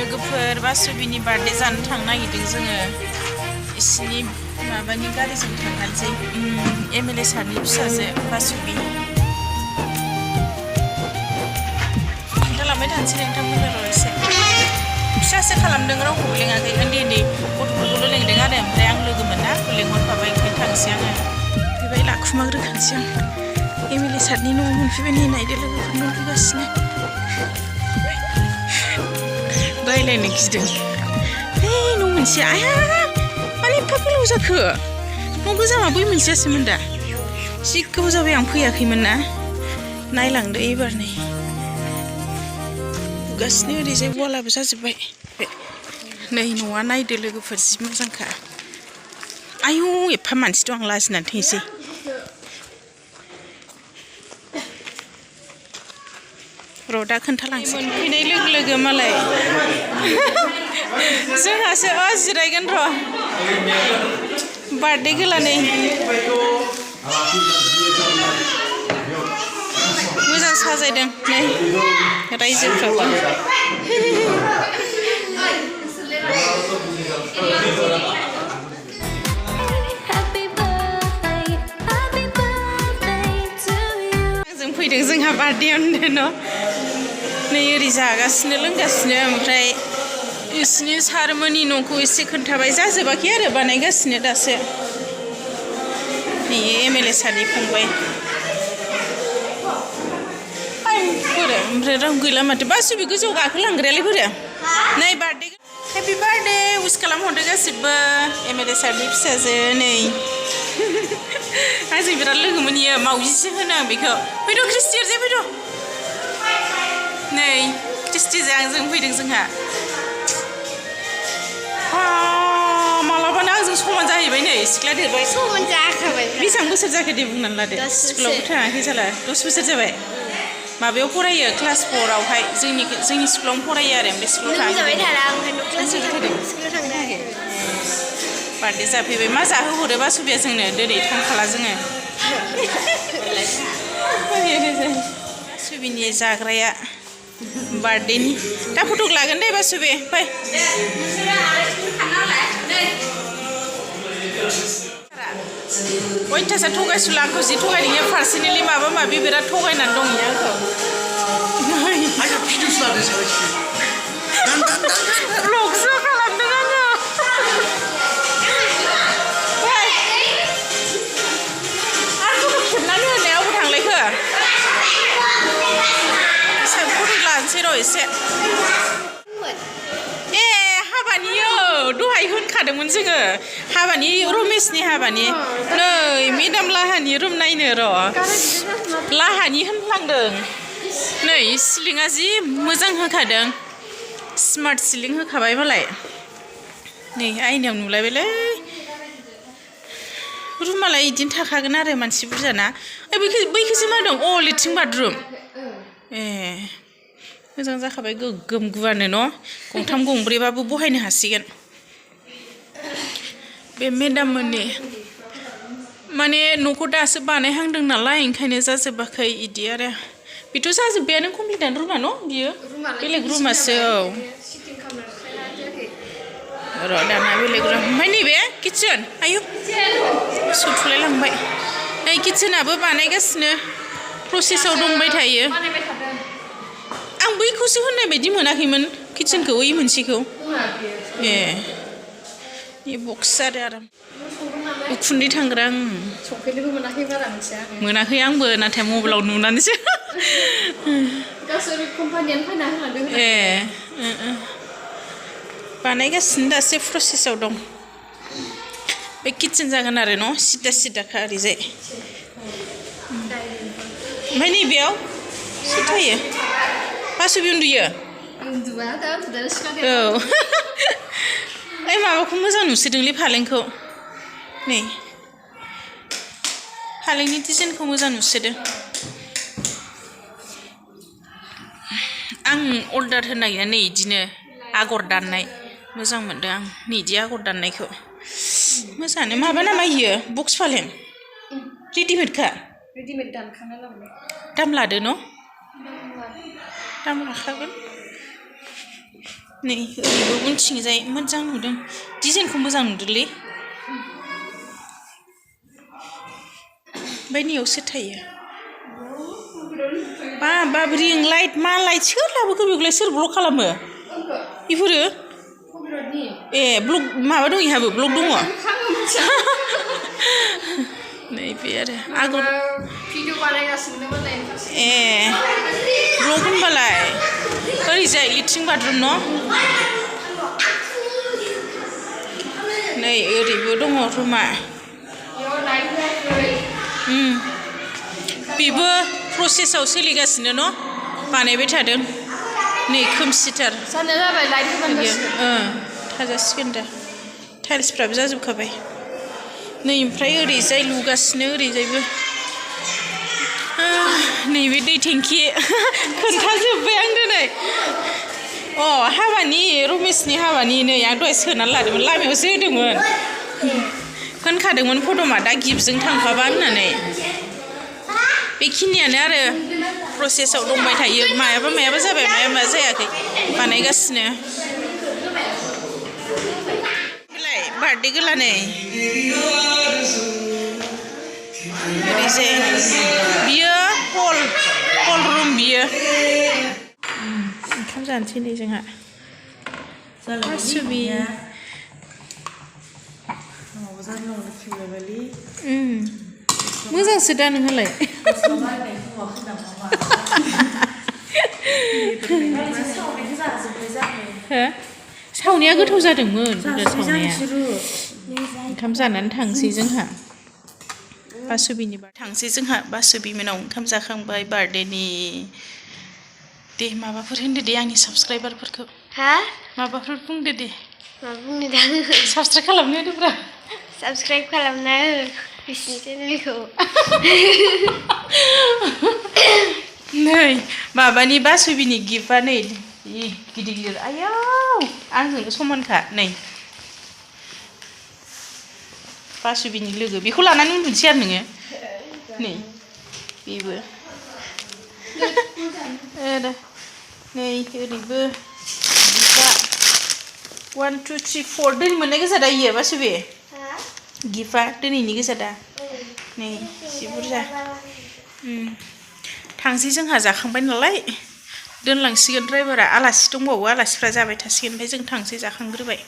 लोगोफोर बासुबिनि बार्थडे जानो थांनो नागिरदों जोङो इसिनि माबानि गारिजों थांनोसै MLA सारनि फिसाजो बासुबि खोन्थालांबाय थानोसै नोंथांमोननो र' एसे फिसासो खालामदों रावखौबो लेङाखै उन्दै गथ'फोरखौल' लेंदों आरो ओमफ्राय आं लोगो मोनना आंखौ लेंहरफाबाय ओंखायनो थांसै आङो फैबाय लाखुमाग्रोखानोसै आं MLA सारनि न'आव मोनफैबाय नै नायदो लोगोफोर न' फैगासिनो रायलायनो गिदों है न' मोनसे आया माने एफा गोलाव जाखो न' गोजामा बै मोनसेयासोमोन दा जि गोबाव जाबाय आं फैयाखैमोन ना नायलांदो एबार नै नुगासिनो ओरैजाय वालाबो जाजोब्बाय नै न'आ नायदो लोगोफोर जि मोजांखा आयौ एफा मानसि दं आं लाजिनानै थैनोसै र' दा खोन्थालांसै मोनफैनाय लोगो लोगो मालाय जोंहासो जिरायगोन र' बार्थडे गोलानै मोजां साजायदों नै रायजोफ्राबो जों फैदों जोंहा बार्थडेयावनो न' नै ओरै जागासिनो लोंगासिनो ओमफ्राय बिसिनि सारमोननि न'खौ एसे खोन्थाबाय जाजोबाखै आरो बानायगासिनो दासो नै MLA सारनि फंबाय ओमफ्राय रावबो गैला माथो बासुबि गोजौआव गाखोलांग्रायालाय बोरो नै बार्थडे हेपि बार्थडे उइस खालामहरदो गासिबो MLA सारनि फिसाजो नै आंजों बिराद लोगो मोनयो मावजिसो होनो आं बेखौ फैद' क्रिस्टियारजों फैद' नै क्रिस्टिजों आंजों फैदों जोंहा मालाबानो आंजों समान जाहैबाय नै सिख्ला देरबाय समान जाखाबाय बेसेबां बोसोर जाखो दे बुंनानै लादो स्कुलावबो थाङाखै जाला 10 बोसोर जाबाय माबायाव फरायो क्लास 4 आवहाय जोंनि स्कुलावनो फरायो आरो ओमफ्राय स्कुलाव थाङाखै बार्थडे जाफैबाय मा जाहोहरो बासुबिया जोंनो दिनै थांखाला जोङो बासुबिनि जाग्राया बार्थडेनि दा फटक लागोन दे बासुबि फै अयथासार थगायसुला आंखौ जि थगायदों पार्सनेलि माबा माबि बिराद थगायनानै दं आंखौ ब्लगसो खालामदों आङो आरो फट' खेबनानै होनायावबो थांलायखो फट' लानोसै र' एसे हाबानियो दहाय होनखादोंमोन जोङो हाबानि रमेशनि हाबानि नै मेदाम लाहानि रुम नायनो र' लाहानि होनफ्लांदों नै सिलिंआ जि मोजां होखादों स्मार्ट सिलिं होखाबाय मालाय नै आयनायाव नुलायबायलै रुमालाय बिदिनो थाखागोन आरो मानसि बुरजाना बैखौसो मा दं लेट्रिन बाथरुम ए मोजां जाखाबाय गोग्गोम गुवारनो न' गंथाम गंब्रैबाबो बहायनो हासिगोन बे मेदाम मोननि माने न'खौ दासो बानायहांदों नालाय ओंखायनो जाजोबाखै इदि आरो बेथ' जाजोब्बायानो कमप्लिटानो रुमा न' बियो बेलेग रुमासो र' दाना बेलेग रुम ओमफ्राय नैबे किटचेन आयु सुथुलायलांबाय नै किटचेनाबो बानायगासिनो प्रसेसआव दंबाय थायो आं बैखौसो होननाय बायदि मोनाखैमोन किटचेनखौ ओइ मोनसेखौ ए बक्स जादों आरो उखुन्दै थांग्रा संफेरनोबो मोनाखै बारा मिथिया मोनाखै आंबो नाथाय मबाइलाव नुनानैसो गावसोर कम्पानियानो फायना होलांदों ए बानायगासिनो दासो प्रसेसआव दं बे किटचेन जागोन आरो न' सिदा सिदाखा ओरैजाय ओमफ्राय नैबेयाव सोर थायो बासुबि उन्दुयो उन्दुआ दा उन्दुदों सिखारदों औ ओइ माबाखौ मोजां नुसोदोंलै फालेंखौ नै फालेंनि डिजाइनखौ मोजां नुसोदों आं अर्डार होनो नागिरा नै बिदिनो आगर दाननाय मोजां मोनदों आं नै बिदि आगर दाननायखौ मोजाङानो माबा नामा इयो बक्स फालें रेडिमेडखा रेडिमेड दानखाना लाबोनाय दाम लादो न' दाम लाखागोन नै ओरैबो उनथिंजाय मोजां नुदों डिजाइनखौ मोजां नुदोंलै ओमफ्राय नैयाव सोर थायो बाब रिं लाइट मा लाइट सोर लाबोखो बेखौलाय सोर ब्लक खालामो बेफोरो ए ब्लक माबा दं इहाबो ब्लक दङ नैबे आरो आगर भिडिअ बानायगासिनो ए ब्लक होनबालाय ओरैजाय लेट्रिन बाथरुम न' नै ओरैबो दङ रुमा बेबो प्रसेसआव सोलिगासिनो न' बानायबाय थादों नै खोमसिथार जानो जाबाय लाइट होबानो थाजासिगोन दा टाइल्सफ्राबो जाजोबखाबाय नै ओमफ्राय ओरैजाय लुगासिनो ओरैजायबो नैबे दै टेंखि खोन्थाजोब्बाय आं दिनै हाबानि रमेशनि हाबानि नै आं दहाय सोनानै लादोंमोन लामायावसो होदोंमोन होनखादोंमोन फदमा दा गिफ्टजों थांफाबा होननानै बेखिनियानो आरो प्रसेसआव दंबाय थायो मायाबा जाबाय मायाबा जायाखै बानायगासिनो बेलाय बार्थडे गोला नै ओरैजाय बियो हल रुम बियो ओंखाम जानोसै नै जोंहा बासुबि मोजांसो दा नोंहालाय सावनाया गोथाव जादोंमोन सावनाया ओंखाम जानानै थांसै जोंहा बासुबि मोनाव ओंखाम जाखांबाय बार्थडेनि दे माबाफोर होनदो दे आंनि साबसक्राइबारफोरखौ माबाफोर बुंदो दे मा बुंनो दा साबसक्राइब खालामनो होदोब्रा साबसक्राइब खालामना हो बिसिनि चेनेलखौ नै माबानि बासुबिनि गिफ्टआ नै गिदिर आयौ आंजोंनो समानखा नै बासुबिनि लोगो बेखौ लानानै उन्दुनोसै आरो नोङो नै बेबो नै ओरैबो गिफ्टआ 1 2 3 4 दिनै मोननाय गोजा दा इयो बासुबि गिफ्टआ दिनैनि गोजा दा नै जि बुरजा थांसै जोंहा जाखांबाय नालाय दोनलांसिगोन ड्राइभारा आलासि दंबावो आलासिफ्रा जाबाय थासिगोन ओमफ्राय जों थांसै जाखांग्रोबाय